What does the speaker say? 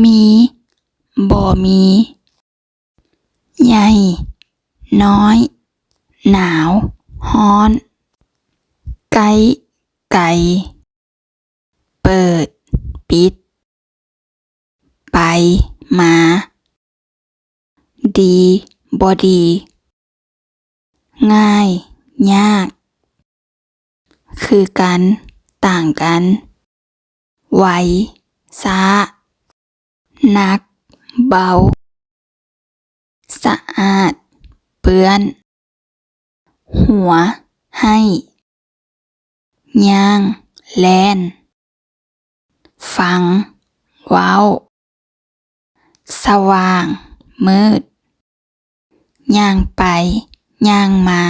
ມີ ບໍ່ມີ. ໃຫຍ່ ນ້ອຍ ໜາວ ຮ້ອນ. ໃກ້ ໄກ. ເປີດ ປິດ. ໄປ ມາ. ດີ ບໍ່ດີ. ງ່າຍ ຍາກ. ຄືກັນ ຕ່າງກັນ. ໄວ ຊ້າ. ໜັກ ເບົາ. ສະອາດ ເປື້ອນ. ຫົວ ໃຫ້. ຍ່າງ ແລ່ນ. ຟັງ ເວົ້າ. ສະຫວ່າງ ມືດ. ຍ່າງໄປ ຍ່າງມາ.